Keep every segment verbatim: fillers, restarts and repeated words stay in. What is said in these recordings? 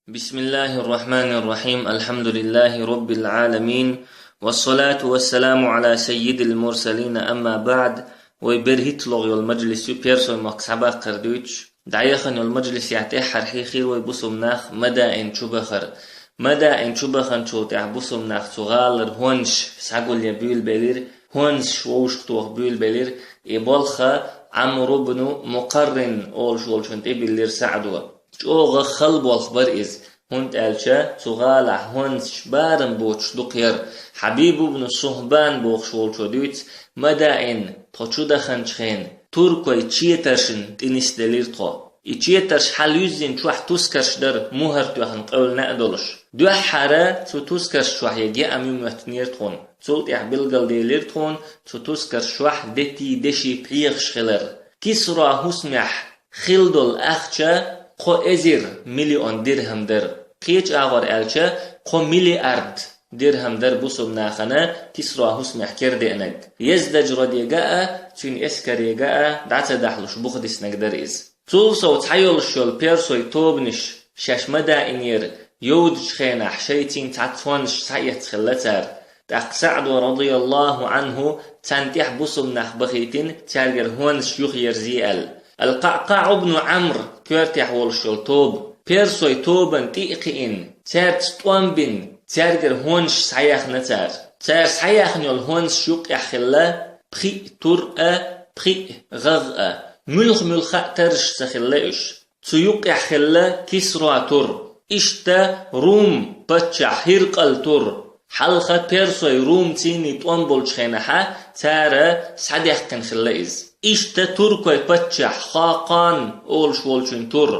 بسم الله الرحمن الرحيم. الحمد لله رب العالمين. والصلاة والسلام على سيد المرسلين. أما بعد. Вай берхӀитлагӀа йола мажлис ю Персой махка схьабаккхар дуьйцуш. ДӀаяхана йолу мажлисехь тӀаьххьара хьехира вай бусулба нах Мадаин чу бахар. Мадаин чу баханчул тӀаьхьа бусулба нах цу гӀалара хӀонсаш схьагулъян буьйлабелира, хӀонсаш вовшахтоха буьйлабелира. И болх Ӏамр ибн Мукъаррин олуш волчунна тӀебиллира СаӀдо. ЧӀогӀа хала болх бара иза, хӀунда аьлча цу гӀалахь хӀонсаш барам боцуш дукха яра. Хьабиб ибн Сухбан бохуш волчо дуьйцу, Мадаин тхо чу даханчу хенахь туркойн четаршна тӀе нисделира тхо. И четарш хьалаюьззина чохь тускарш дара, мухӀар тоьхна къевлина а долуш. Дуьххьара цу тускарш чохь ян геам ю моьттинера тхуна. Цул тӀаьхьа билгалделира тхуна цу тускарш чохь детий, деший пхьегӀаш хилар. Кисра хӀусамехь хилла долу ахча кхо эзар миллион дирхам дара. Кхечу агӀор аьлча, кхо миллиард дирхам дара бусулба нахана Кисра хӀусамехь кердеанарг. Ездаджраде а, цуьнан эскаре а дӀа ца дахьлуш бухадиснарг дара иза. Цул сов цхьайолуш йолу персой тобанаш шаьш Мадаинера йовдучу хенахь шайцийн цхьацца хӀонсаш схьаэцна хилла цара. ТӀаккха СаӀдо, радияллаху Ӏанху, царна тӀехь бусулба нах бахийтина, цаьргара хӀонсаш юхаерзае аьлла. Ал-КъаӀкъаӀ ибн Ӏамр коьртехь волуш йолу тоба, персой тобанна тӀе а кхиъна, цаьрца тӀом бина, цаьргара хӀонсаш схьаяьхна цара. Цара схьаяьхна йолу хӀонсаш юккъехь хилла пхиъ тур а, пхиъ гӀагӀ а. Муьлха-муьлха а тарраш ца хилла уьш. Цу юккъехь хилла Кисра тур, иштта Рум паччахь ХӀиркъал тур. Хьалха персой Румцийн тӀом болчу хенахьа цара схьадаьккхина хилла иза. Иштта туркой паччахь Хакъан олуш волчун тур,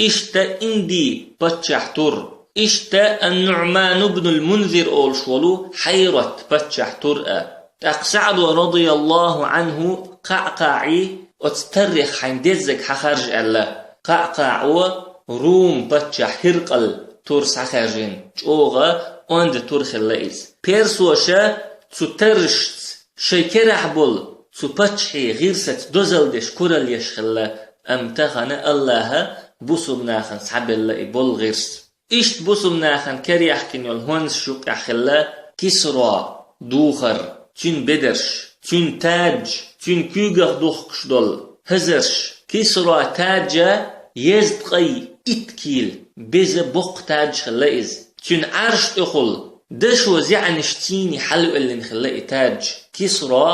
иштта Инди паччахь тур, иштта Ан-НуӀман ибн ал-Мунзир олуш волу Хьайрат паччахь тур а. ТӀаккха СаӀдо, радияллаху Ӏанху, КъаӀкъаӀи оцу таррих хьайн деззиг хьахаржа аьлла. КъаӀкъаӀо Рум паччахь ХӀиркъал тур схьахаьржина, чӀогӀа онда тур хилла иза. Персоша цу таррашца шайн керахь болу цу паччахье гӀирсаца дозалла деш куралла еш хилла, амма тахана Аллаха бусулба нахана схьабелла и болу гӀирс. Иштта бусулба нахана керъяхкина йолу хӀонсаш юккъехь хилла Кисра духар, цуьнан бедарш, цуьнан таджаш, цуьнан куьйгах духкуш долу хазарш. Кисра таджа езткъе итт кийла беза боккха таджа хилла иза. Цуьнан Ӏарш тӀехула дашо зӀенаш цӀийнан хьалаоьллина хилла и таджа. Кисра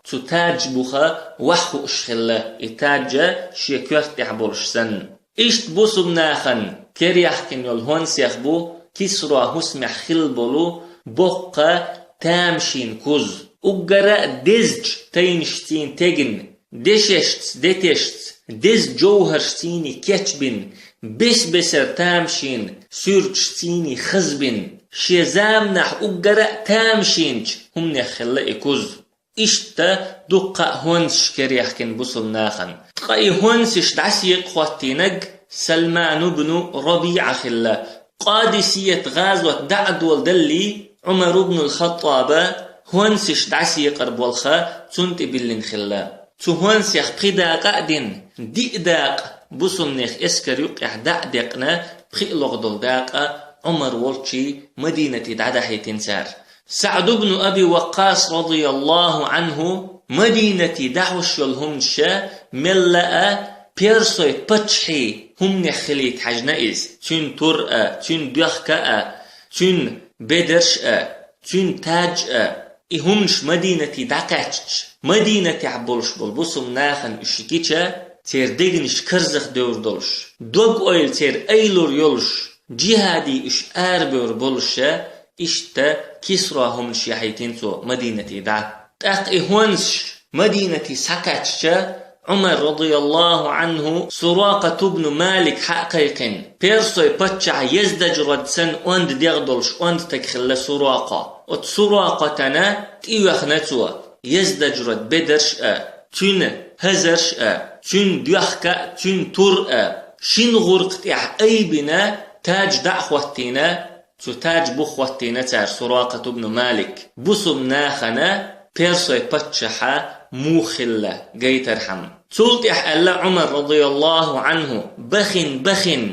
цу таджа буха ваха хууш хилла, и таджа шен коьрта тӀехь болуш санна. Иштта бусулба нахана керъяхкина йолу хӀонсех бу Кисра хӀусамехь хилла болу боккха тамашийна куз. Уггара а дезачу тайнашцийн тегна, дешешца, детешца, деза жовхӀаршцийн кечбина, бес-бесара тамашийна суьрташцийн хазбина, шен заманахь уггара а тамашийначу хӀуманех хилла и куз. Иштта дуккха а хӀонсаш керъяхкина бусулба нахана. Ткъа и хӀонсаш дӀасекъа хӀоттийнарг Салман ибн РабиӀа хилла. Къадисият гӀазот дӀа а доладаллий, Ӏумар ибн ал-ХаттӀаба хӀонсаш дӀасекъар болх цунна тӀе биллина хилла. Цу хӀонсех пхи дакъа а дина, диъ дакъа бусулбанех эскар юккъехь дӀа а декъна, пхиъ логӀа долу дакъа Ӏумар волчу Мадинате дӀадахьийтина цара. СаӀд ибн Аби Ваккъас, радияллаху Ӏанху, Мадинате дӀахьуш йолу хӀуманаш мелла а персой паччахьийн хӀуманех хилийта хьаьжна иза. Цуьнан тур а, цуьнан доьхка а, цуьнан бедарш а, цуьнан таджа а. И хӀуманаш Мадинате дӀакхаьчча, Мадинатехь болуш болу бусулба нахана уьш гича, церан дегнаш карзахдевр долуш, дог-ойла церан айлур йолуш, жихӀаде уьш арабевр болуша, иштта Кисра хӀуманаш яхьийтина цо Мадинате дӀа. ТӀаккха и хӀонсаш Мадинате схьакхаьчча, Ӏумар, радияллаху Ӏанху, Суракъат ибн Малик хьа а кхайкхина, персой паччахь Ездаджрод санна онда дегӀ долуш онда таг хилла Суракъа. Оцу Суракъатана тӀеоьхна цо, Ездаджрод бедарш а, цуьнан хазарш а, цуьнан доьхка а, цуьнан тур а, шина гӀуркх тӀехь айбина, таджа дӀа а хӀоттийна, цу таджа бух хӀоттийна цара Суракъат ибн Малик. Бусулба нахана персой паччахьа муха хилла гайтархьама. Цул тӀаьхьа аьлла Ӏумар, радияллаху Ӏанху, бахин-бахин,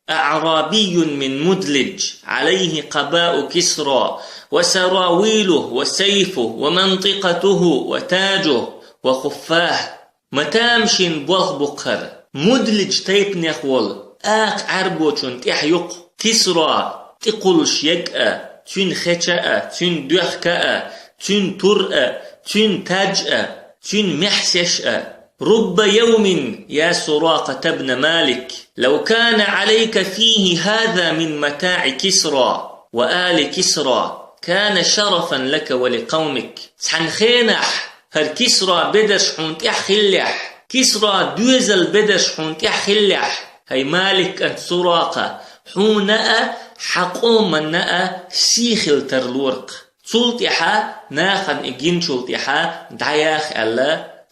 أعرابي من مدلج عليه قباء كسرى وسراويله وسيفه ومنطقته وتاجه وخفاه. Ма тамашийна болх бу-кх хӀара. Мудлиж тайпанех волу, акха Ӏаьрбочун тӀехь ю-кх Кисра, тӀекхуллуш ерг а, цуьнан хеча а, цуьнан доьхка а, цуьнан тур а, цуьнан таж а, цуьнан маьхьсеш а. رب يوم يا سراقة بن مالك، لو كان عليك فيه هذا من متاع كسرى وآل كسرى كان شرفا لك ولقومك. Цхьана хенахь хӀара Кисра бедарш хьуна тӀехь хиллехь, Кисра доьзал бедарш хьуна тӀехь хиллехь, хӀай Малик кӀант Суракъа, хьуна а, хьан къоманна а сий хила тарлора-кх. Цул тӀаьхьа нахана и гиначул тӀаьхьа дӀаяха аьлла,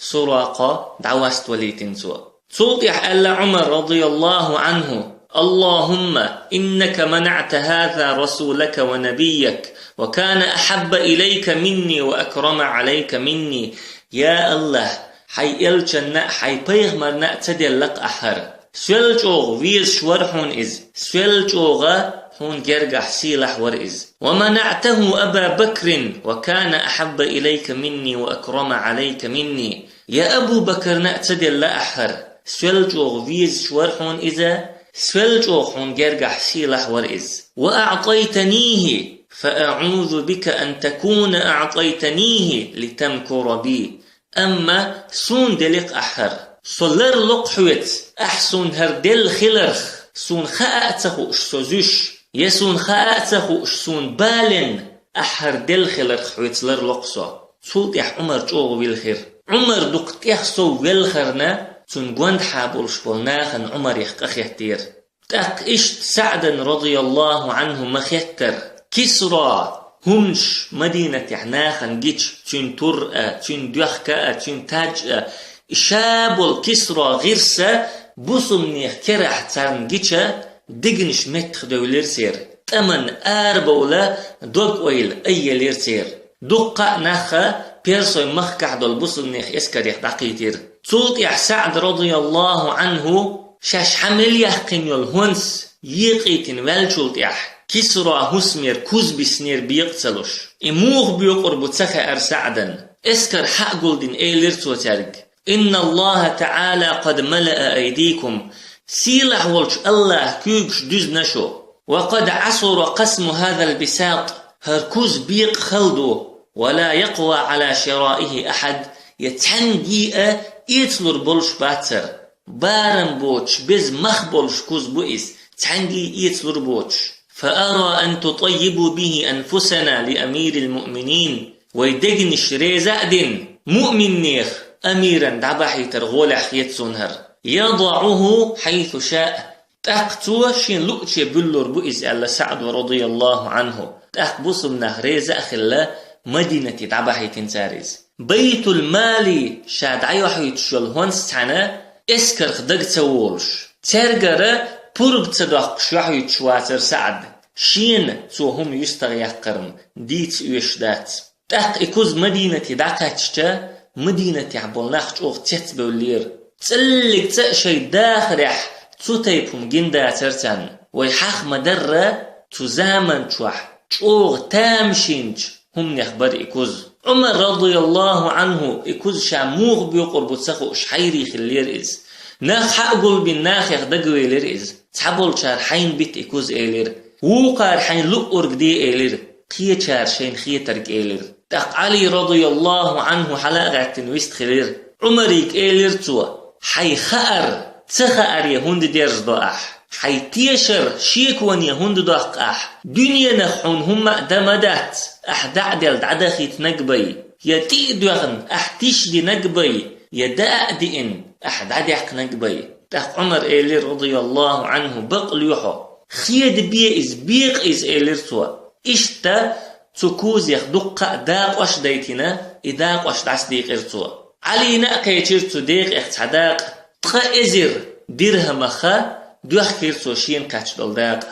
Суракъа дӀаваставалийтина цо. Цул тӀаьхьа аьлла Ӏумар, радияллаху Ӏанху: اللهم إنك منعت هذا رسولك ونبيك، وكان أحب إليك مني وأكرم عليك مني. Я АллахӀ, хьайн элчанна а, хьайн пайхамарна а ца делла-кх ахь хӀара. Соьл чӀогӀа везаш вара хьуна иза, соьл чӀогӀа хьуна гергахь сийлахь вара иза. ومنعته أبا بكر، وكان أحب إليك مني وأكرم عليك مني. Я Абу Бакарна а ца делла ахь хӀара. Соьл чӀогӀа везаш вара хьуна иза, соьл чӀогӀа хьуна гергахь сийлахь вара иза. وأعطيتنيه، فأعوذ بك أن تكون أعطيتنيه لتمكر بي. Амма суна делла-кх ахь хӀара. Со ларло-кх хьоьца, ахь суна хӀара делла хиларх, суна хаа а ца хууш со зуьш, я суна хаа а ца хууш суна бален, ахь хӀара делла хиларх хьоьца ларло-кх со. Цул тӀаьхьа Ӏумар чӀогӀа вилхира. Ӏумар дукха тӀех сов велхарна, цунна гондахьа болуш болу нахана Ӏумарех къахеттера. ТӀаккха иштта СаӀдан, радияллаху Ӏанху, ма хеттара, Кисра хӀуманаш Мадинатехь нахана гича, цуьнан тур а, цуьнан доьхка а, цуьнан таж а, и ша болу Кисра гӀирс а бусулнех керахь царна гича, дегнаш меттахдевлира церан, тӀаман арабовла дог-ойла айъелира церан. Дуккха а нах персойн махкахь долу бусулнех эскарех дӀакхийтира. Цул тӀаьхьа СаӀд, радияллаху Ӏанху, шаьш хьан мел яьккхина йолу хӀонс екъийтина ваьллачул тӀаьхьа, Кисра хӀусамера куз биснера бекъа ца луш. И муха боькъур бу ца хаьара СаӀдан. Эскар хьа а гулдина, элира цо цаьрга: إن الله تعالى قد ملأ أيديكم. Сийлахь волчу АллахӀа куьйгаш дуьзна шу. وقد عسر قسم هذا البساط. ХӀара куз бекъа хала ду. ولا يقوى على شرائه أحد. Я цхьаьнгге а эцалур болуш бацара. Барам боцуш, беза мах болуш куз бу иза, цхьаьнгге а эцалур боцуш. فأرى أن تطيبوا به أنفسنا لأمير المؤمنين. Вай дегнаш реза а дина, муъминнех амиран дӀабахьийтар гӀолехь хета суна хӀара. يضعه حيث شاء. ТӀаккха цо шен луъуче буьллур бу иза, аьлла СаӀдо, радияллаху Ӏанху. ТӀаккха бусулнах реза а хилла, Мадинате дӀабахьийтина цара иза. Байтул-Мали ша дӀайохьуьйтуш йолу хӀонс цхьаьна эскарх дага ца волуш, цаьргара пурба ца доккхуш йохьуьйтуш вацара СаӀд. Шена цо хӀума юьстах яккхарна дийца оьшуш дац. ТӀаккха и куз Мадинате дӀакхаьчча, Мадинатехь болу нах чӀогӀа цецбевллера. ЦӀаллиг цӀа а шайн дахарехь цу тайпа хӀума гина дацара царна. Вай хьаха ма-дарра, цу заман чохь чӀогӀа тамашийначу хӀуманех бара и куз. Ӏумар, радияллаху Ӏанху, и куз ша муха боькъур бу ца хууш, хьайрий хиллера иза. Нах хьа а гулбина, нахех дагавелира иза. Цхьаболчара: «Хьайна бита и куз», — элира. Вукхара: «Хьайна луъург де», — элира. Кхечара: «Шайна хетарг», — элира. ТӀаккха Ӏали, радияллаху Ӏанху, хьала а гӀаьттина, вистхилира. Ӏумарига элира цо: «Хьайн хаар ца хааре хӀунда дерзадо ахь? Хьайн тешар шеконе хӀунда доккху ахь? Дуьненах хьуна хӀумма а дан ма дац, ахь дӀа а делла дӀадахийтинарг бай, я тӀе а доьгӀна ахь тиша динарг бай, я даа а диъна ахь дӀадаьккхинарг бай». ТӀаккха Ӏумара элира, радияллаху Ӏанху: «Бакъ лоь хьо, хедабе иза, бекъа иза», — элира цо. Иштта цу кузех дуккха а дакъош а дайтина, и дакъош дӀасадийкъира цо. Ӏалина а кхечира цу декъех цхьа дакъа, ткъа эзар дирхӀамах доьхкира цо шена кхаьчна долу дакъа.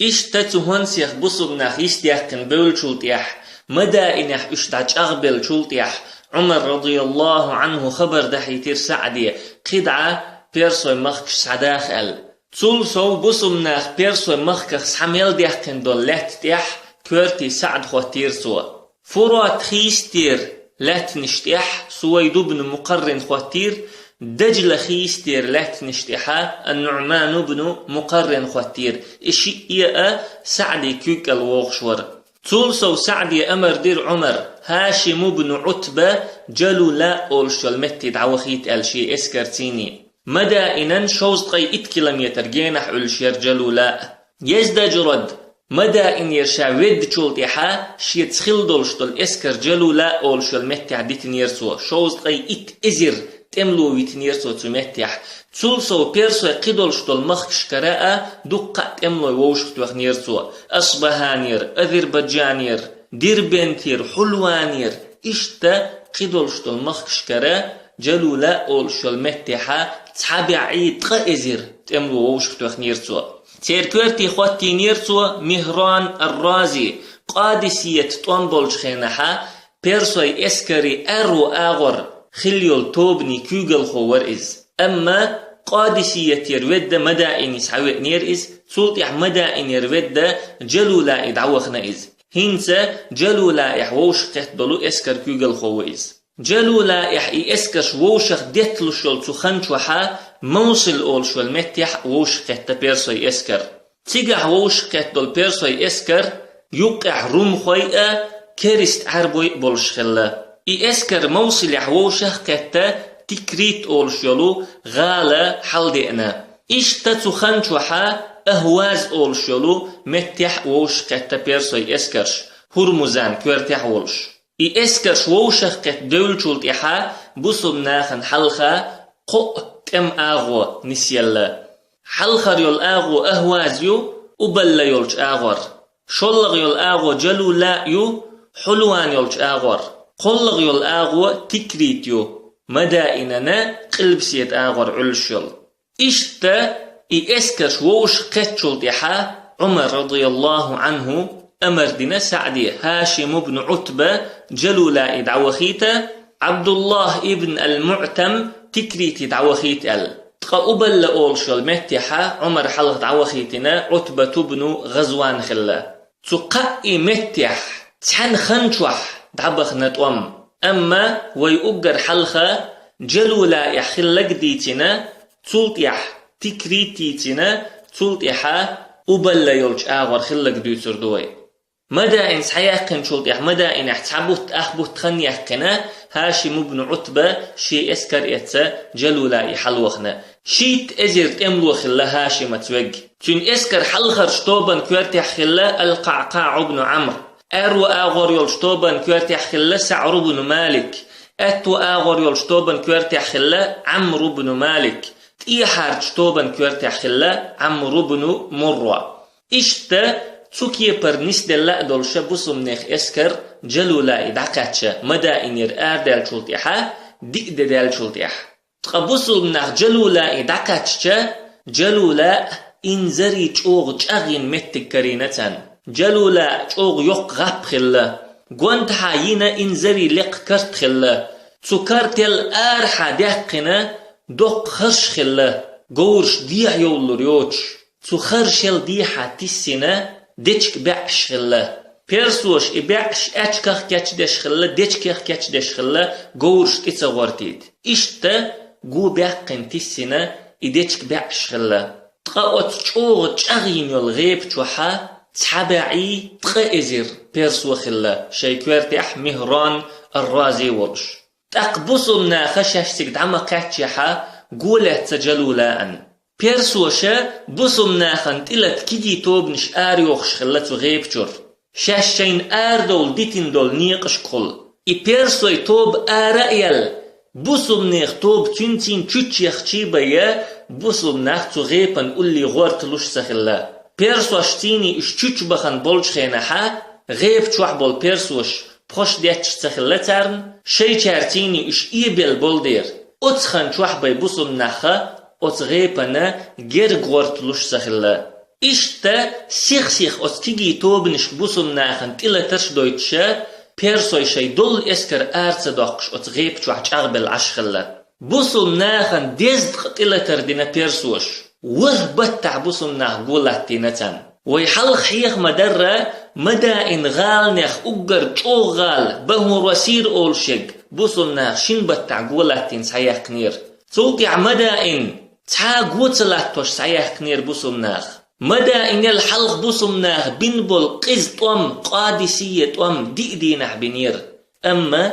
Иштта цу хӀонсех бусулнах йистехкина бевллачул тӀаьхьа, Мадаинехь уьш дӀачӀагӀбеллачул тӀаьхьа, Ӏумар, радияллаху Ӏанху, хабар дахьийтира СаӀде, кхидӀа персойн махкаш схьадаха аьлла. Цул сов бусулба наха персой махках схьа мел даьккхина долу лаьтта тӀехь коьртий СаӀд хӀоттийра цо. Фурат хийистера лаьттанаш тӀехь Сувайд ибн Мукъаррин хӀоттийра, Дажла хийистера лаьттанаш тӀехьа ан-Нуъман ибн Мукъаррин хӀоттийра. И шиъ а СаӀдий куьйга кӀел вогӀуш вара. Цул сов СаӀде амар дира Ӏумар, ХӀашим ибн Ӏутба Джалула олуш йолу метте дӀавахийта аьлла шен эскарций. Мадаинан шовзткъе итт километр генахь Ӏуьллуш яра Джалула. Ездаджрад Мадаинера ша веддачул тӀаьхьа шеца хилла долуш долу эскар Джалула олуш йолу меттехь дитинера цо, шовзткъе итт эзар тӀемало витинера цо цу меттехь. Цул сов персой кхидолуш долу махкашкара а дуккха а тӀемалой вовшахтоьхнера цо: Асбахьанера, Азербайджанера, Дербентера, Хьулванера, иштта кхидолуш долу махкашкара Джалула олуш йолу меттехьа цхьа бӀе ткъа эзар тӀемало вовшахтоьхнера цо. Церан коьртий хӀоттийнера цо Мигьран ар-Рази, Къадисият тӀом болчу хенахьа, персой эскарий аьрру агӀор хилла йолу тобанийн куьйгалхо вара иза. Амма Къадисиятера ведда Мадаине схьавеанера иза, цул тӀаьхьа Мадаинера ведда Джалулаи дӀавахана иза. ХӀинца Джалулаихь вовшахкхетта долу эскар куьйгалхо ву иза. Джалулаихь и эскарш вовшах детталуш йолу цу хан чохьа Мовсил олуш йолу меттехь вовшахкхетта персой эскар. Цигахь вовшахкхетта долу персой эскар юккъехь румхой а, керист Ӏаьрбой а болуш хилла. И эскар Мовсилехь вовшах а кхетта Тикрит олуш йолу гӀала хьалдеана. Иштта цу хан чохьа Ахваз олуш йолу меттехь вовшахкхетта персой эскарш, Хурмузан коьртехь а волуш. И эскарш вовшахкхетта девллачул тӀаьхьа бусулба нахана хьалха кхоъ тӀеман агӀо нисъелла. Хьалхара йолу агӀо Ахваз ю, Убалла йолчу агӀор. ШоллагӀа йолу агӀо Джалула ю, Хьулван йолчу агӀор. КхоллагӀа йолу агӀо Тикрит ю, Мадаинана къилбаседа агӀор Ӏуьллуш йолу. Иштта и эскарш вовшахкхеттачул тӀаьхьа Ӏумар, радияллаху Ӏанху, амар дина СаӀде ХӀашим ибн Ӏутба Джалулаи дӀавахийта, Ӏабдуллах ибн ал-МуӀтам Тикрити дӀавахийта аьлла. Ткъа Убалла олуш йолу меттехьа Ӏумар хьалха дӀавахийтина Ӏутбату бну ГӀазван хилла. Цу кхаъий меттехь цхьана хан чохь дӀабахана тӀом. Амма вай уггар хьалха Джалулаихь хилларг дийцина, цул тӀаьхьа Тикрит дийцина, цул тӀаьхьа Убалла йолчу агӀор хилларг дуьйцур ду вай. Мадаин схьаяьккхинчул тӀаьхьа Мадаинехь цхьа бутт, ах бутт хан яьккхина, ХӀашим ибн Ӏутба шен эскар эцца Джалулаи хьалавахана. Шийтта эзар тӀемало хилла ХӀашимаца вег. Цуьнан эскар хьалхарчу тобанан коьртехь хилла Ал-КъаӀкъаӀ ибн Ӏамр. Аьрру агӀор йолчу тобанан коьртехь хилла СаӀр ибн Малик. Аьтту агӀор йолчу тобанан коьртехь хилла Ӏамр ибн Малик. ТӀехьарчу тобанан коьртехь хилла Ӏамр ибн Мурра. Иштта цу кепара нисделла а долуша бусулба нехан эскар Джалулаи дӀакхаьчча, Мадаинера арадаьллачул тӀаьхьа, диъ де даьллачул тӀаьхьа. Ткъа бусулба нах Джалулаи дӀакхаьчча, Джалула инзаре чӀогӀа чӀагӀйина меттиг карийна царна. Джалула чӀогӀа йоккха гӀап хилла. Гонтахьа йина инзаре лекха карт хилла. Цу картел арахьа даьккхина доккха харш хилла, говраш дехьа йовлалур йоцуш. Цу харшел дехьа тиссина дечиг баьӀаш хилла. Персоша и баьӀаш аьчках кечдеш хилла, дечигех кечдеш хилла, говраш тӀе ца гӀортийта. Иштта гу баьккхина тиссина и дечиг баьӀаш хилла. Ткъа оцу чӀогӀа чӀагӀйина йолу гӀепа чохьа цхьа бӀе ткъа эзар персо хилла, шайн коьртехь Мигьран ар-Рази волуш. ТӀаккха бусулба наха шаьш цига дӀа ма кхаьччехьа, го лаьцна Джалулаан. Персоша бусулба нахана тӀелата кегий тобанаш арайохуш хилла цу гӀепа чуьра. Шаьш шайна арадовла дитина долу некъашкахула. И персой тоба ара а яьлла, бусулба нехан тоба цуьнцийна чуччехчий бай, бусулба нах цу гӀепана уллий гӀорталуш ца хилла. Персошцийний уьш чучча бахана болчу хенахьа, гӀепа чохь болу персоша пхош детташ ца хилла царна, шайчаьрцийний уьш эбелла болу дера. Оцу хан чохь бай бусулба нахха оцу гӀепана герга гӀорталуш ца хилла. Иштта сих-сиха оцу кегий тобанашка бусулба нахана тӀелатарш а дойтуша, персой шайн доллу эскар ара ца доккхуш оцу гӀепа чохь чӀагӀбелла Ӏаш хилла. Бусулба нахана дезткъа тӀелатар дина персоша. ВорхӀ баттахь бусулба нах го латтийна царна. Вай хьалха хьеха ма-дарра, Мадаин гӀаланех уггар чӀогӀа гӀала, Бахьурасир олуш ерг, бусулба нах шина баттахь го латтийна схьаяьккхинера. Цул тӀаьхьа Мадаин цхьа а го ца латтош схьаяьккхинера бусулба нах. Мадаинел хьалха бусулба наха бина болу къиза тӀом, Къадисия тӀом диъ дийнахь бинера. Амма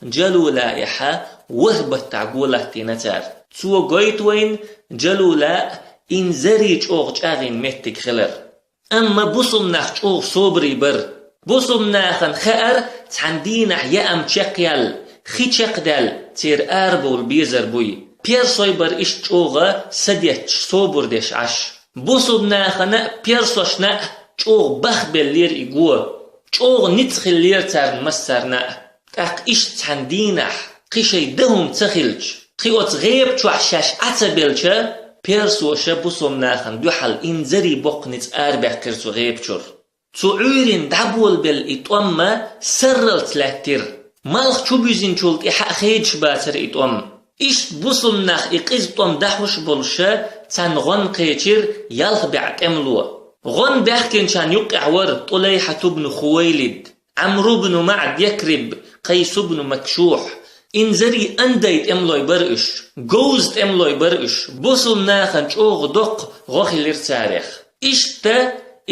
Джалулаихьа ворхӀ баттахь го латтийна цара. Цо гойту вайна, Джалула инзаре чӀогӀа чӀагӀйина меттиг хилар. Амма бусулба нах чӀогӀа собаре бара. Бусулба нахана хаьара цхьана дийнахь яа ма чекхъяьлла, хи чекхдаьлла, церан арабовла безар буй. Персой бара иштта чӀогӀа са детташ, собар деш Ӏаш. Бусулба нахана а, персошна а чӀогӀа бахбеллера и го. ЧӀогӀа ницкъ хиллера царна массарна а. ТӀаккха иштта цхьана дийнахь, кхин шайн дан хӀума ца хилча, кхин оцу гӀеба чохь шаьш Ӏа ца белча, персоша бусулба нахана дуьхьал инзаре боккха ницкъ арабаьккхира цу гӀеба чуьра. Цу Ӏуьйрина дӀаболабелла и тӀом-м сарралц лаьттира. Малх чубуьзинчул тӀаьхьа а хедаш бацара и тӀом. Иштта бусулба нах и къиза тӀом дӀахьош болуша цхьана гӀон кхечира ялх бӀе тӀемало. ГӀон баьхкинчарна юккъехь вара ТӀулайхьат бну Хувайлид, Ӏамру бну МаӀд Якриб, Къайс бну Макшухь. Инзаре андай тӀемалой бара уьш, говза тӀемалой бара уьш, бусулба нахана чӀогӀа доккха гӀо хилира царех. Иштта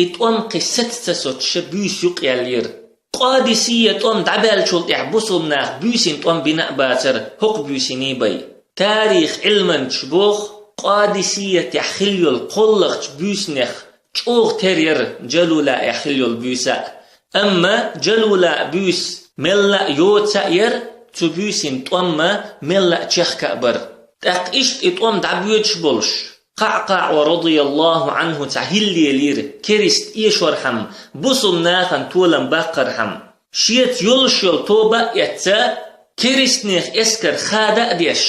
и тӀом кхин саца ца соцуша буьйса юкъаяьллера. Къадисия тӀом дӀабаьллачул тӀаьхьа бусулба наха буьйсина тӀом бина а бацара, хӀокху буьйсанийн бай. Тарих Ӏилманчаша боху, Къадисиятехь хилла йолу кхоллахчу буьйсанех чӀогӀа тера яра Джалулаихь хилла йолу буьйса а. Амма Джалулаан буьйса мелла а йоца а яра, цу буьйсина тӀом-м мелла а чехка а бара. ТӀаккха иштта и тӀом дӀабоьдуш болуш, КъаӀкъаӀа, радияллаху Ӏанху, цхьа хӀилла лелийра, керист эшорхьама, бусулба нахана толам баккхархьама. Шеца йолуш йолу тоба а эцна, керистнех эскар хада а деш,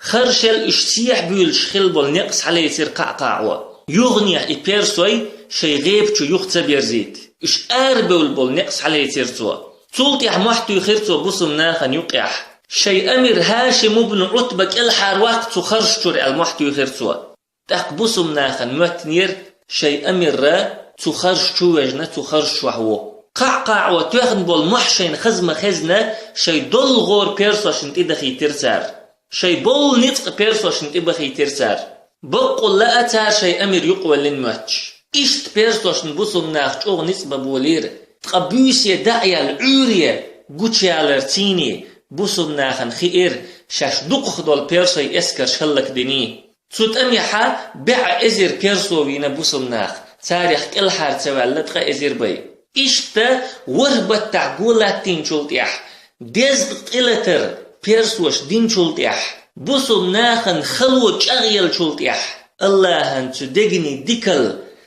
харжал уьш сехьа буьйлуш хилла болу некъ схьалецира КъаӀкъаӀо. Юханехьа и персой шайн гӀеба чу юха ца берзийта, уьш арабевлла болу некъ схьалецира цо. Цул тӀаьхьа мохь туьйхира цо бусулба нахана юккъехь. Шайн амир ХӀашим бну Ӏутба кӀелхьарваккха цу харж чуьра аьлла мохь туьйхира цо. ТӀаккха бусулба нахана моьттинера шайн амир цу харж чу вежна, цу харж чохь ву. КъаӀкъаӀо тоьхна болу мохь шайна хаза ма хезна, шайн доллу гӀора персошна тӀедахийтира цара. Шайн боллу ницкъ персошна тӀебахийтира цара. Баккъалла а цара шайн амир юкъавеллина моьттуш. Иштта персошна бусулба наха чӀогӀа ницкъ бан болийра, ткъа буьйсе дӀа а яьлла Ӏуьйре гучуяларций бусулба нахана хиира, шаьш дукхах долу персой эскарш хӀаллакдиний. Цу тӀамехьа бӀе эзар персо вийна бусулба нах, царех кӀелхьара ца ваьлла ткъа эзар бай. Иштта ворхӀ баттахь го латтийначул тӀаьхьа, дезткъа къилатар персоша динчул тӀаьхьа, бусулба нахана хало чӀагӀъеллачул тӀаьхьа, Аллахьан цу дегний дикал,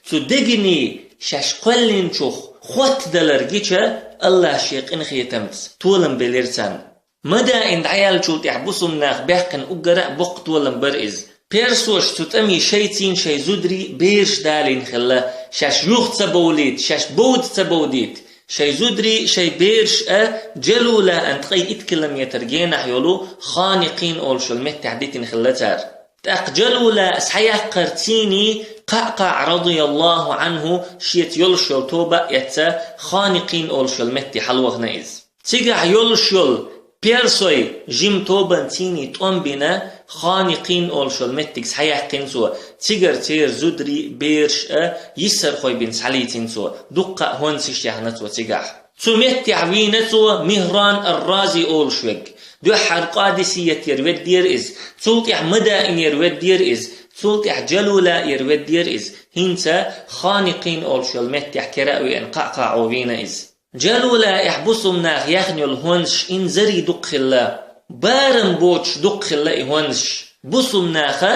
цу дегний шаьш кхоьллинчух хоттадалар гича, Аллахь шен къинхетамца толам белира царна. Мадаин дӀаяьллачул тӀаьхьа бусулба нах баьккхина уггара а боккха толам бара иза. Персоша цу тӀамий шайций шайн зударий бераш далийна хилла, шаьш юха ца бовлийта, шаьш бовда ца бовдийта. Шайн зударий шайн бераш а Джалулаан ткъе итт километр генахь йолу Ханикъин олуш йолу меттехь дитина хилла цара. ТӀаккха Джалулаа схьаяккхарций КъаӀкъаӀ, радияллаху Ӏанху, шеца йолуш йолу тоба а эцна, Ханикъин олуш йолу метте хьалавахана иза. Цигахь йолуш йолу персой жима тобанций тӀом бина, Ханикъин олуш йолу меттиг схьаяьккхина цо, цигара церан зударий, бераш а йиссархой бина схьалийцина цо, дуккха а хӀонсаш яьхна цо цигахь. Цу меттехь вийна цо Михран ар-Рази олуш верг, дуьххьара Къадисиятера веддера иза, цул тӀаьхьа Мадаинера веддера иза, цул тӀаьхьа Джалулаера веддера иза, хӀинца Ханикъин олуш йолу меттехь кера а веана КъаӀкъаӀо вийна иза. Джалулаехь бусулба наха яьхна йолу хӀонсаш инзаре дукха хилла, барам боцуш дукха хилла и хӀонсаш. Бусулба наха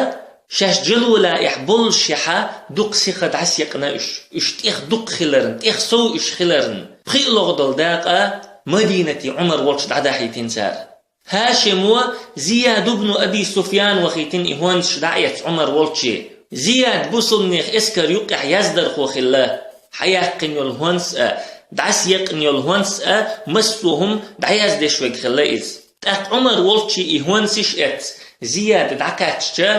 шаьш Джалулаехь боллушехьа дукха сиха дӀасаекъна уьш. Уьш тӀех дукха хиларна, тӀех сов уьш хиларна, пхиъ логӀдолу дакъа Мадинате Ӏумар волчу дӀадахьийтина цара. ХӀашимо Зияд ибн Аби Суфьян вахийтина и хӀонсаш дӀаэцна Ӏумар волчу. Зияд бусулбанех эскар юккъехь яздархо хилла. Хьаяьккхина йолу хӀонс а, дӀасаекъна йолу хӀонс а, массо а хӀума дӀаяздеш верг хилла иза. ТӀаккха Ӏумар волчу и хӀонсаш эцна, Зияд дӀакхаьчча,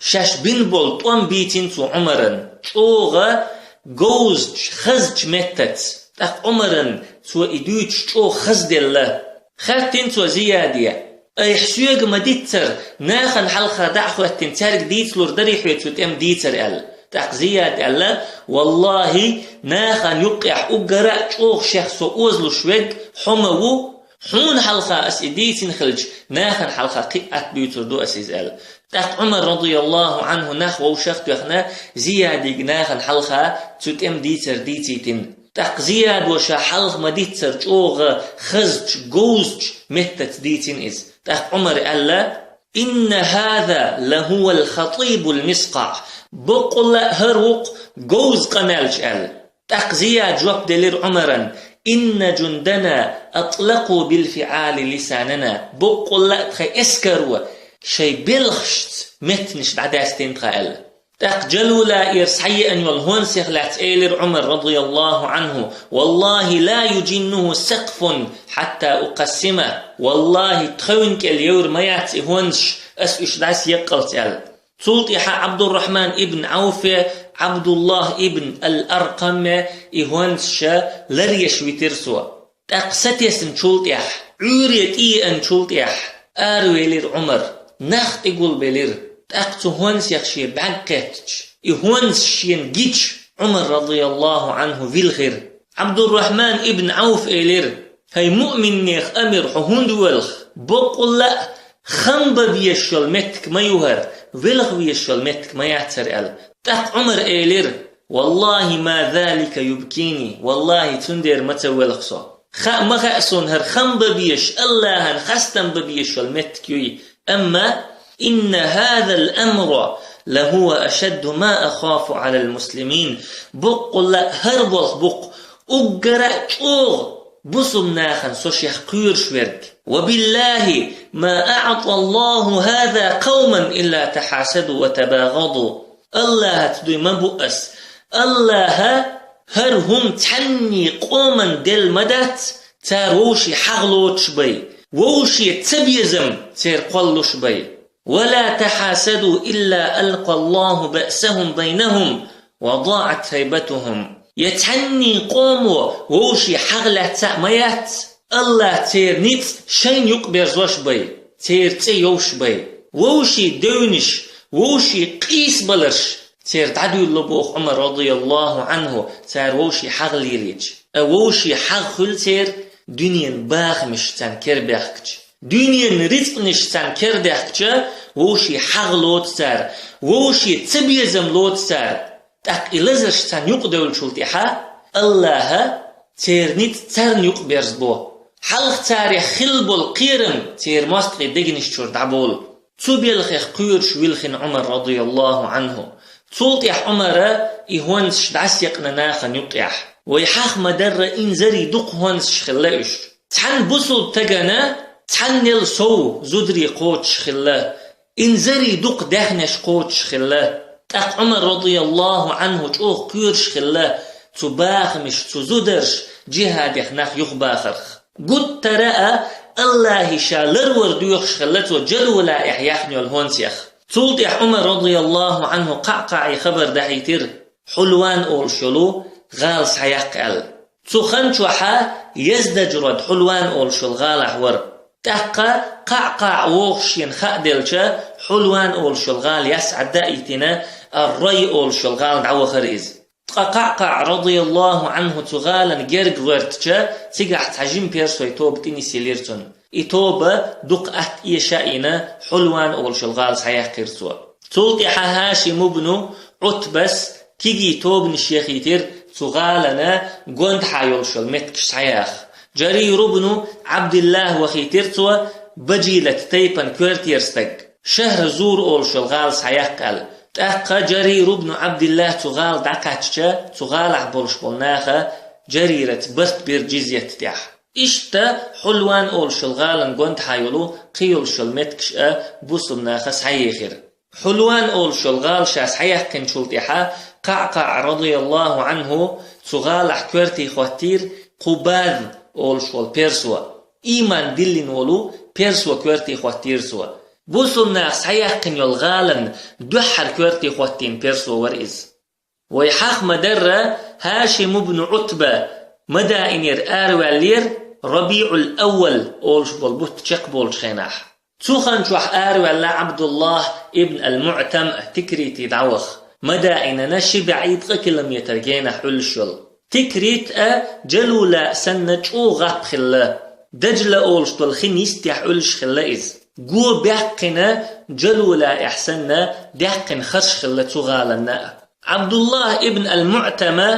Шаьш бина болу тӀом бийцина цо Ӏумарна, чӀогӀа говзачу, хазачу меттаца. ТӀаккха Ӏумарна цо и дуьйцуш чӀогӀа хазделла. Хаьттина цо Зияде: «Айхьа соьга ма-диццара, нахана хьалха дӀа а хӀоьттина, цаьрга дийцалур дарий хьоьца цу тӀеман дийцар?» – аьлла. ТӀаккха Зияда аьлла: «ВаллахӀи, нахана юккъехь уггара а чӀогӀа шех со озалуш верг хьо ма ву. Хьуна хьалха ас и дийцина хилча, нахана хьалха кхин а атта дуьйцур ду ас иза», – аьлла. ТӀаккха Ӏумар, радияллаху Ӏанху, нах вовшах а тоьхна, Зиядига нахана хьалха цу тӀеман дийцар дийцийтина. ТӀаккха Зиядо ша хьалха ма-диццара чӀогӀа хазачу, говзачу меттаца дийцина иза. ТӀаккха Ӏумара аьлла: «Инна хӀаза лахӀувал хатӀибул мискъаӀ». Баккъалла а хӀара ву-кх говза къамелча аьлла. ТӀаккха Зияда жоп делира Ӏумарна: «Инна жундана атӀлакъу билфиӀали лисанана». Баккъалла а тхайн эскаро шайн белхашца меттанаш дӀадаьстина тхан аьлла. ТӀаккха Джалулаера схьаеана йолу хӀонсех лаьцна элира Ӏумар, радияллаху Ӏанху: «ВаллахӀи, ла южиннуху сакъфун хьатта укъассима». ВаллахӀи, тхевнна кӀел евр ма яц и хӀонсаш, ас уьш дӀасаеккъалц аьлла. Цул тӀаьхьа Ӏабдуррахьман ибн Ӏауфе, Ӏабдуллах ибн ал-Аркъаме и хӀонсаш ларъеш витира цо. ТӀаккха сатесначул тӀаьхьа, Ӏуьйре тӀееанчул тӀаьхьа, аравелира Ӏумар, нах тӀегулбелира. ТӀаккха цу хӀонсех шен бӀаьрг кхеттача, и хӀонсаш шена гича, Ӏумар, радияллаху Ӏанху, вилхира. Ӏабдуррахьман ибн Ӏауф элира: «ХӀай муъминнех амир, хьо хӀунда воьлху? Баккъалла а хам бан безаш йолу меттиг ма ю хӀара, велха везаш йолу меттиг ма яц хӀара», – аьлла. ТӀаккха Ӏумара элира: «ВаллахӀи, ма залика юбкини, валлахӀи, цундела ма ца воьлху со. Хаа ма хаьа суна, хӀара хам бан безаш, АллахӀан хастам бан безаш йолу меттиг юй. Амма инна хӀазал амра лахӀува ашадду ма ахафу Ӏалал муслимин». Баккъалла а хӀара болх бу-кх уггара а чӀогӀа бусулба нахана со шех кхоьруш верг. «Ва биллахи, ма аӀталлаху хӀаза къавман илла тахьасаду ва табагӀаду». АллахӀаца дуй ма бу ас, АллахӀа хӀара хӀума цхьанний къоман делла ма дац, цара вовший хьагӀ лоцуш бай, вовший цабезам церан кхоллуш бай. «Ва ла тахьасаду илла алкъаллаху баъсахум байнахум ва даӀат хӀайбатухум». Я цхьанний къомо вовший хьагӀ лаьцна а ма яц, АллахӀа церан ницкъ шайна юкъаберзош бай, церан цӀе йовш бай. Вовший девнаш, вовший къийсабаларш церан дӀадуьйлало боху Ӏумар, радияллаху Ӏанху, цара вовший хьагӀ лелийча. А вовший хьагӀ хуьлу церан дуьненан бахамаш царна кербаьхкича. Дуьненан рицкъанаш царна кердаьхкича, вовший хьагӀ лоцу цара, вовший цабезам лоцу цара. ТӀаккха и лазарш царна юкъадевллачул тӀаьхьа АллахӀа церан ницкъ царна юкъаберзабо. Хьалха царех хилла болу кхерам церан мостагӀийн дегнаш чуьра дӀаболу. Цу белхех кхоьруш вилхина Ӏумар, радияллаху Ӏанху. Цул тӀаьхьа Ӏумара и хӀонсаш дӀасаекъна нахана юккъехь. Вай хьаха ма-дарра, инзаре дукха хӀонсаш хилла уьш. Цхьана бусулба стагана цхьаннел сов зударий кхочуш хилла, инзаре дукха даьхнеш кхочуш хилла. ТӀаккха Ӏумар, радияллаху Ӏанху, чӀогӀа кхоьруш хилла цу бахамаш, цу зударш джихӀадех нах юхабахарх. Гуттара а АллахӀе ша ларвар доьхуш хилла цо Джалулаехь яьхна йолу хӀонсех. Цул тӀаьхьа Ӏумар, радияллаху Ӏанху, КъаӀкъаӀе хабар дахьийтира, Хьулван олуш йолу гӀала схьаяккха аьлла. Цу хан чохьа Яздажрод Хьулван олуш йолу гӀалахь вара. ТӀаккха КъаӀкъаӀ вогӀуш шена хаа делча, Хьулван олуш йолу гӀала ясхьадда а йитина, Ар-Рай олуш йолу гӀала дӀавахара иза. Ткъа КъаӀкъаӀ, радияллаху Ӏанху, цу гӀалана герга гӀоьртича, цигахь цхьа жима персой тоба тӀе нисъелира цунна. И тоба дукха атта эша а йина, Хьулван олуш йолу гӀала схьаяьккхира цо. Цул тӀаьхьа ХӀашим ибну Ӏутбас кегий тобанаш яхийтира цу гӀалана гондахьа йолуш йолу меттигаш схьаяха. Джарир ибну Ӏабдиллах вахийтира цо, Бажилат тайпан коьртера стаг, Шахр-Зур олуш йолу гӀала схьаяккха аьлла. ТӀаккха Джарир ибну Ӏабдиллах цу гӀала дӀакхаьчча, цу гӀалахь болуш болу наха Джарираца барт бира джизъят тӀехь. Иштта Хьулван олуш йолу гӀалана гондахьа йолу кхин йолуш йолу меттигаш а бусулба наха схьаехира. Хьулван олуш йолу гӀала ша схьаяьккхинчул тӀаьхьа КъаӀкъаӀ, радияллаху Ӏанху, цу гӀалахь коьрте хӀоттийра Къубаз олуш волу персо. Ийман диллина волу персо коьрте хӀоттийра цо. Бусулба нах схьаяьккхина йолу гӀалин дуьххьара коьрте хӀоттийна персо вара иза. Вай хьаха ма-дарра, ХӀашим ибн Ӏутба Мадаинера араваьллера РабиӀул-Аввал олуш болу бутт чекхболчу хенахь. Цу хан чохь араваьлла Ӏабдуллахь ибн ал-МуӀтам Тикрити дӀаваха, Мадаинана ши бӀе ткъа километр генахь Ӏуьллуш йолу. Тикрит а, Джалула а санна чӀогӀа гӀап хилла. Даджла олуш долу хин йистехь Ӏуьллуш хилла иза. Го баьккхина Джалулаехь санна, даьккхина харш хилла цу гӀаланна а. Ӏабдуллахь ибн ал-МуӀтама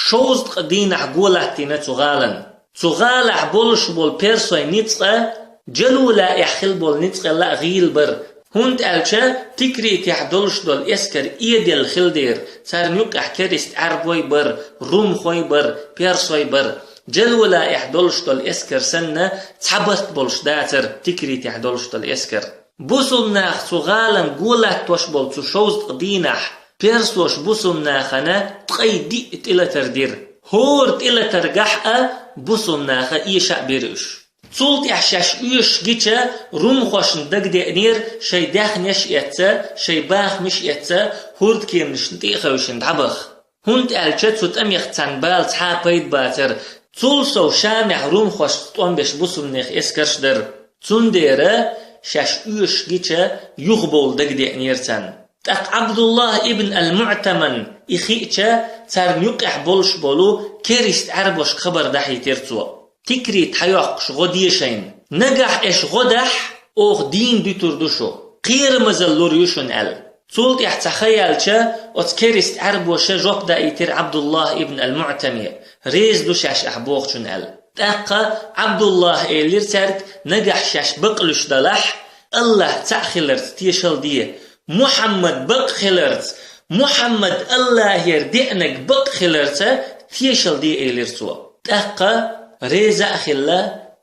шовзткъа дийнахь го латтийна цу гӀалан. Цу гӀалахь болуш болу персой ницкъ а, Джалулаехь хила болу ницкъ а гӀийла бара, хӀунда аьлча Тикритехь долуш долу эскар эделла хила дера, царна юккъехь керист Ӏаьрбой бара, румхой бара, персой бара. Джалулаехь долуш долу эскар санна, цхьа барт болуш дацара Тикритехь долуш долу эскар. Бусулба нах цу гӀалан го латтош болу цу шовзткъа дийнахь, персоша бусулба нахана ткъе диъ тӀелатар дира. ХӀора тӀелатаргахь а бусулба наха эша а бира уьш. Цул тӀаьхьа шаьш оьшуш гича, румхошна дагадеанера шайн даьхнеш а эцца, шайн бахамаш а эцца, хӀордкеманашна тӀе а хевшина дӀабаха. ХӀунда аьлча цу тӀамех царна бала цхьа а пайда бацара, цул сов Шамехь румхошца тӀом беш бусулба нехан эскарш дара. Цундела шаьш оьшуш гича, юхабовла дагадеанера царна. ТӀаккха Ӏабдуллахь ибн ал-МуӀтаман и хиъча, царна юккъехь болуш болу керист Ӏаьрбошка хабар дахьийтира цо. Тикрит хьайоккхуш гӀо де шайна. Нагахь аша гӀо дахь, оха дийна дуьтур ду шу. Кхерамазалла лур ю шуна аьлла. Цул тӀаьхьа цхьа хан яьлча, оцу керист Ӏаьрбоша жоп даийтира Ӏабдуллахь ибн ал-МуӀтаме, реза ду шаьш ахь бохучунна аьлла. ТӀаккха Ӏабдуллахь элира цаьрга, нагахь шаьш бакълуьйш далахь, Аллахь цхьаъ хиларца тешал де, Мухьаммад бакъ хиларца, Мухьаммад Аллахьера деанарг бакъ хиларца тешал де, элира цо. ТӀаккха реза а хилла,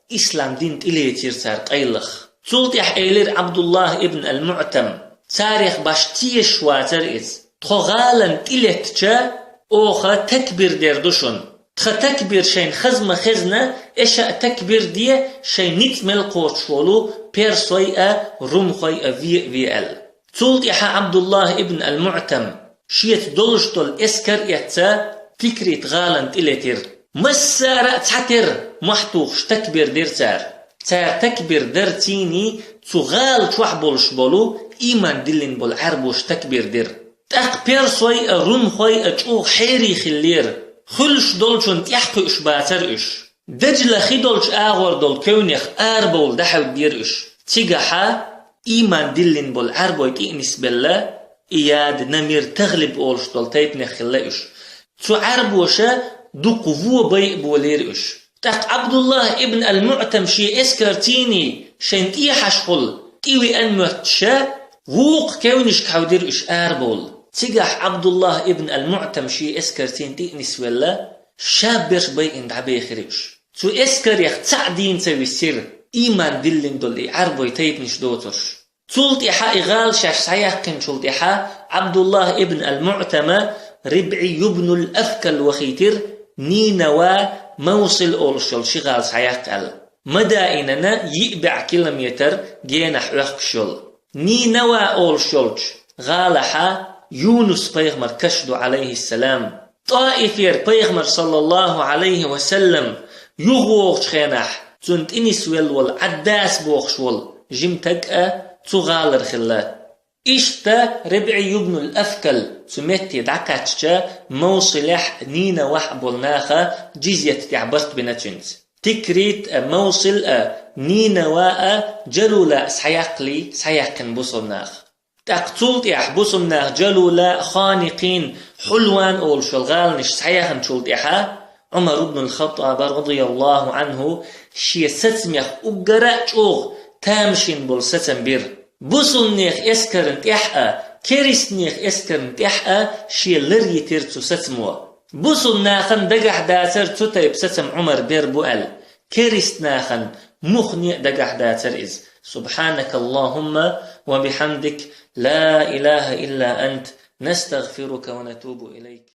ислам дин тӀелецира цара къайлаха. Цул тӀаьхьа элира Ӏабдуллахь ибн ал-МуӀтам, царех баш тешаш вацара иза. Тхо гӀалан тӀелеттача, оха такбир дер ду шуна. Тхан такбир шайна хаза ма хезна, аша а такбир де, шайн ницкъ мел кхочуш волу персой а, румхой а ве а ве аьлла. Цул тӀаьхьа Ӏабдуллахь ибн ал-МуӀтам шеца долуш долу эскар а эцца, Тикрит гӀалан тӀелетира. Массара а цхьатерра мохь тухуш такбир дира цара. Цара такбир дарцийний цу гӀала чохь болуш болу, ийман диллина болу Ӏаьрбоша такбир дира. ТӀаккха персой а, румхой а чӀогӀа хьерий хиллера. Хуьлуш долчунна тӀаьхьакхуьуш бацара уьш. Даджла хи долчу агӀор долу кевнех арабовла дӀахьевдира уьш. Цигахьа ийман диллина болу Ӏаьрбой тӀе а нисбелла, Ияд, Намир, ТагӀлиб олуш долу тайпанех хилла уьш. Цу Ӏаьрбоша дукха вон байа болийра уьш. ТӀаккха Ӏабдуллахь ибн ал-МуӀтам шен эскарцийний шайн тӀехьашхула тӀевеана моьттуша, вукху кевнашка хьаьвдира уьш арабовла. Цигахь Ӏабдуллахь ибн ал-МуӀтам шен эскарцийна тӀе а нисвелла, шаберш байина дӀабехира уьш. Цу эскарех цхьаъ дийна ца висира, ийман диллина долу и Ӏаьрбой тайпанаш доцурш. Цул тӀаьхьа и гӀала шаьш схьаяьккхинчул тӀаьхьа Ӏабдуллахь ибн ал-МуӀтама РибӀи ибн ал-Афкал вахийтира Нинава, Мавсил олуш йолу ши гӀала схьаяккха аьлла. Мадаинана йиъ бӀе километр генахь Ӏохкуш йолу. Нинава олуш йолчу гӀалахьа Юнус пайхамар каш ду, Ӏалайхиссалам. ТӀаифера пайхамар, саллаллаху Ӏалайхи ва саллам, юхавогӀучу хенахь, цунна тӀе нисвелла волу Ӏаддас бохуш волу жима таг а цу гӀалара хилла. Иштта РибӀи ибн ал-Афкал цу метте дӀакхаьчча, Мавсилехь, Нинавахь болу наха джизьят тӀехь барт бина цуьнца. Тикрит а, Мавсил а, Нинава а, Джалула а схьаяккхале, схьаяьккхина бусулба наха. ТӀаккха цул тӀаьхьа бусулба наха Джалула, Ханикъин, Хьулван олуш йолу гӀаланаш схьаяхначул тӀаьхьа Ӏумар ибн ал-Хаттаба, радияллаху Ӏанху, шен сацамех уггара а чӀогӀа тамашийна болу сацам бира. Бусулба нехан эскарна тӀехь а, керистанехан эскарна тӀехь а шен лар йитира цу сацамо. Бусулба нахана дагахь дацара цу тайпа сацам Ӏумар бер бу аьлла. Керист нахана муххале а дагахь дацара иза. سبحانك اللهم وبحمدك، لا إله إلا أنت، نستغفرك ونتوب إليك.